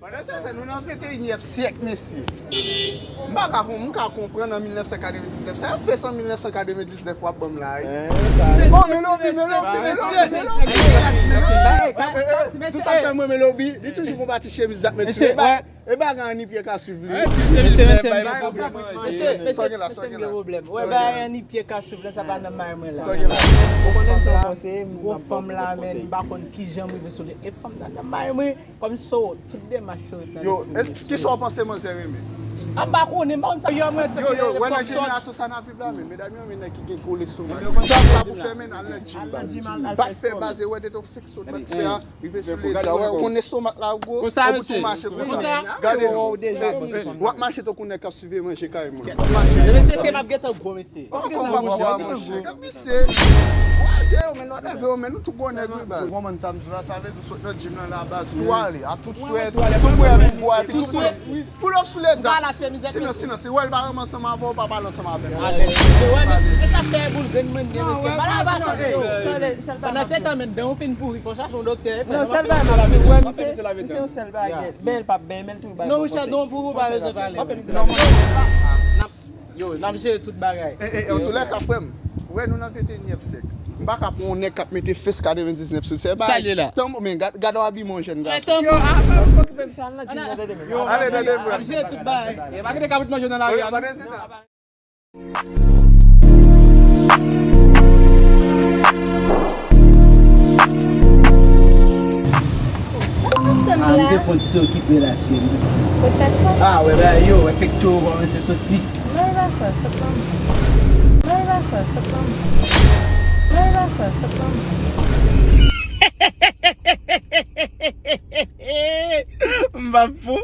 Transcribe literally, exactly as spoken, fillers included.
Pandan se tan, nou nan venteyinyèm syèk, mesye. M pa ka konn, m ka konprann an mil nèf san katrevendiznèf. Sa yo fè sa an mil nèf san katrevendiznèf w ap ban m la, wi. Bon, Melobi, Melobi, Melobi, Melobi. Tout sa k fè mwen Melobi, li toujou gon pati chemiz ak met sou li. E bagay an ni pye ka swiv li. Mesye, mesye, mesye, mesye, mesye, m gen pwoblèm. Wè, bagay an ni pye ka swiv la, sa pa nan may mwen la. Ou konnen m se yon konseye, m gon fanm la, men m pa konn kijan m rive sou li. E fanm nan nan may mwen, kòmsi se tout demach yo ret nan lespri m. Yo, kisa w panse manzè renmen? A, m pa konnen, m pa konn sa yo mwen. Yo, yo, wè nan jenerasyon sa n ap viv la, men medam yo renmen nèg ki gen gwo lestomak. Sa w la pou fè, men al nan gym. Pa fè baze, wè de ton fiks sot bat fè a. Rive sou ledja, wè, ou konn estomak la gwo, konsa, epi tou mache konsa. Gade non. W ap mache tankou nèg k ap siveye manje kay moun. Mesye, se m ap gentan gwo, mesye. Kòman w ap gwo, monchè? K ap vise. Wè, de yo, men nou leve yo, men nou tou gwo nèg, wi, baz. Ou konprann sa m di w la, sa vle di w sot nan gym nan la, baz, twale, a tout swè, tout bwè, tout bwè, tout swè. Pou lòf sou ledja. Sinon, sinon, si wè l pa renmen ansanm avè w, pa pale ansanm avè l. Alèz. Wè, mesye, e sa fè boul grenn mwen gen, mesye. Pale avè tande yo. Pandan se tan, men dan w fin pouri, fò chache yon doktè. Non, sèl bagay m ap di w, wè, misye, misye yon sèl bagay. Men l p ap benyen, men l toujou bay. Non, Richard, non, pou ou pa bezwen pale. Non, yo, n ap jere tout bagay. E, e, antoulèka, frè m, wè, nou nan venteyinyèm syèk. M pa ka pran yon nèg k ap mete fes katrevendiznèf sou l. Se bay. Sa l ye la? Tanbou, men gad, gad yon abiman yon jèn gason. Yo, a, pa okipe m sa, al nan gym nan, tande, men. Ale, tande, frè m. Ap jere tout bagay. E pa kite kabrit manje nan lari a, non. Ah, m te fon ti okipe la, cheri. Sot pès pa? Ah, wè, ba, yo, wè, pekto kòmanse soti. Non, e pa sa, sot pa m. Non, e pa sa, sot pa m. Non, e pa sa, sot pa m. M pa fou.